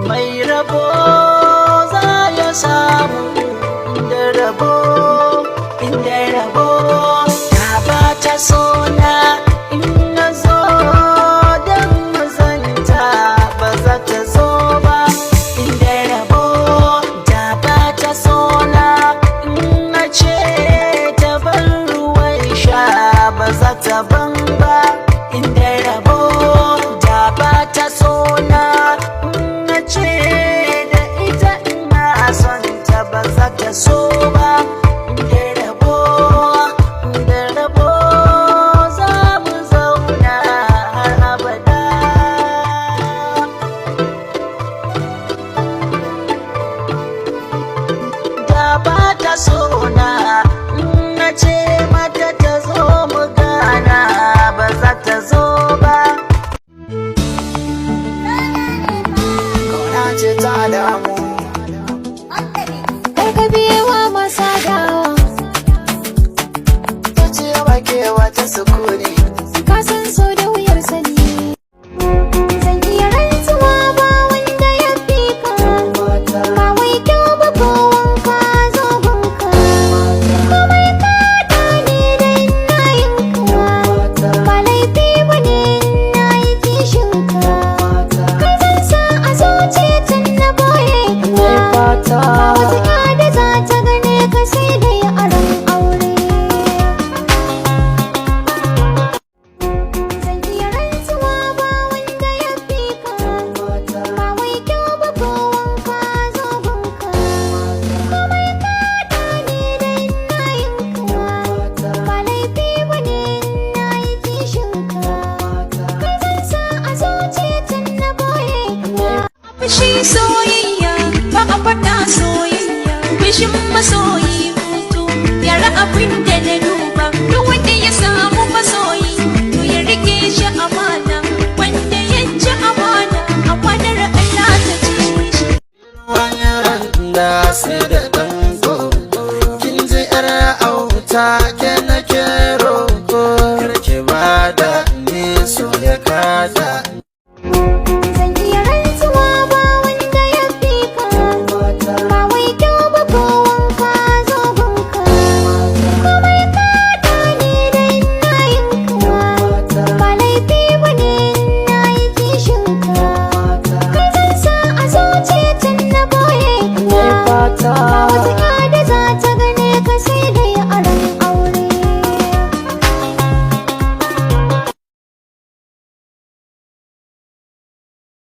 Mai rabo za ya samu, inda rabo, inda rabo. Ta ba ta sona, in na zo don mazanta ba za ta zo ba. Inda rabo, da ba ta sona, in na ce ta bar ruwan sha ba za ta ban ba. Inda rabo, da ba ta sona, in na ce da ita ina son ta ba za ta so ba. Inda rabo, inda rabo, za mu zauna har abada. Da ba ta sona, na ce mata ta zo mu gana ba za ta zo ba. Kauna ce ta damu. Kar ka biye wa masa dawa. Zuciya ba ke wata sukuni. Ka san so da wuyar sani. Zan iya rantsuwa ba wanda ya fi ka. Ba wai kyau ba ko wanka zogonka. Komai ka ne da ina yin ka. Ba laifi ba ne na yi kishin ka. Kai zan sa a zuciya tun na boye ka. Fata. Ba wata ƴa da za ta gane ka sai dai aron aure. Zan iya rantsuwa ba wanda ya fi ka. Ba wai kyau ba ko wanka zogonka. Komai ka ne da ina yin ka. Ba laifi ba ne na yi kishin ka. Kai zan sa a zuciya tun na boye ka. Fushi soyayya ba a faɗa, soyayya fushin masoyi hutu yara abin da na